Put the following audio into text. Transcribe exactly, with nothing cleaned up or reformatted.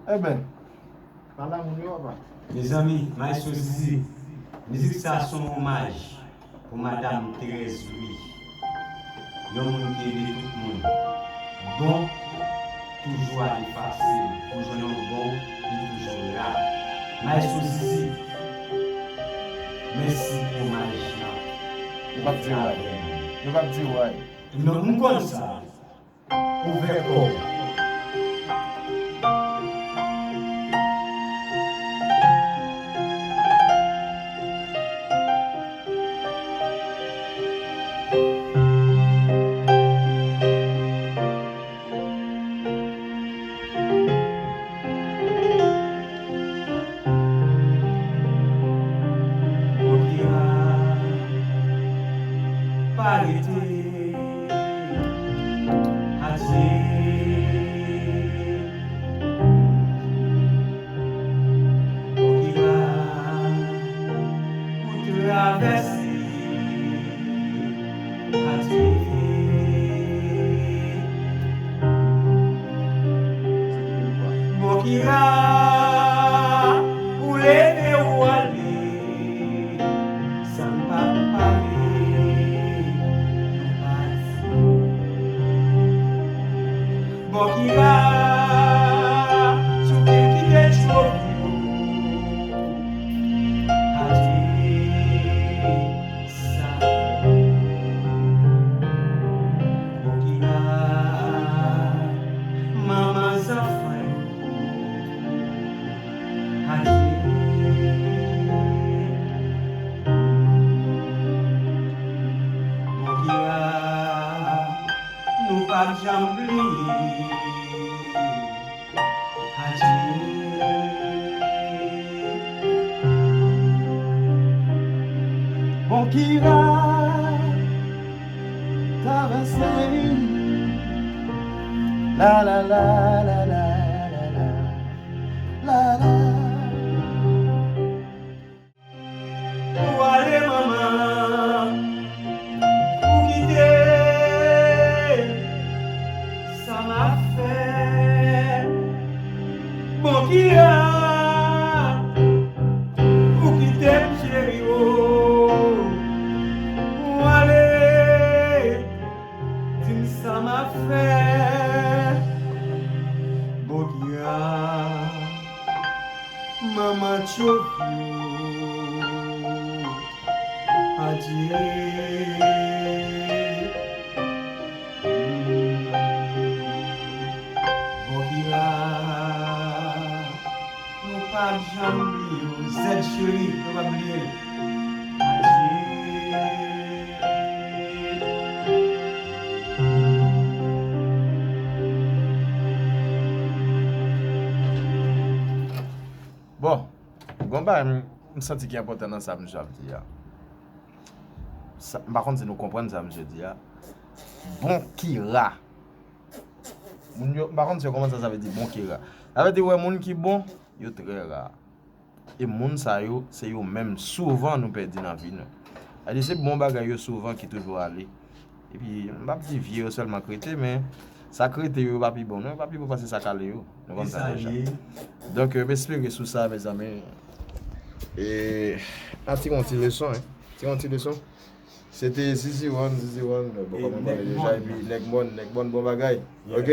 Eben, pale a moun yo, papa. Mezanmi, Maestro Zizi, mizik sa se yon omaj pou Madanm Thérèse Louis, yon moun ki ede tout moun. Bon toujou ale fasil, pou jwenn yon bon, li toujou ra. Maestro Zizi, mèsi pou omaj lan. Nou p ap di w ay. Nou p ap di w ay. Non, m konn sa. Ouvè kò w. Bon Kira, pa rete. Adye. Bon Kira, ou travèse. Adye. Bon Kira, ou leve ou ale, san m pa pale, nou pa di. Bon Kira, sou pil ki te tchove yo, adye. Sa. Bon Kira, manman zanfan yo. Adye. Bon Kira, nou p ap janm bliye. Adye. Bon Kira, travèse. La, la, la. Ou ale manman, ou kite, sa m ap fè? Bon Kira, ou kite m cheri o, ou ale, di m sa m ap fè? Bon Kira, manman tchove yo. Adye. Bon Kira, nou p ap janm bliye w. Zèd cheri, nou p ap bliye l. Adye. Bon, gon bagay m, m santi ki enpòtan nan sa misye ap di a. Sa, m pa konn si nou konprann sa misye di a. Bon Kira. Moun yo, m pa konn si yo konprann sa sa vle di bon Kira. Sa vle di, wè, moun ki bon, yo trè ra. E moun sa yo, se yo menm souvan nou pèdi nan vi nou. Sa vle di, se bon bagay yo souvan ki toujou ale. Epi, m p ap di vye yo sèlman k rete, men sa k rete yo, yo pa pi bon, non, yo pa pi bon pase sa k ale yo. Nou konn sa deja. Donk, euh, m espere sou sa, mezanmi. E, n a tire yon ti leson, hein. Tire yon ti leson. Se te Zizi One, Zizi One, bon, kòman m pale deja, epi Nèg Mòn, Nèg Mòn, bon bagay. Ok?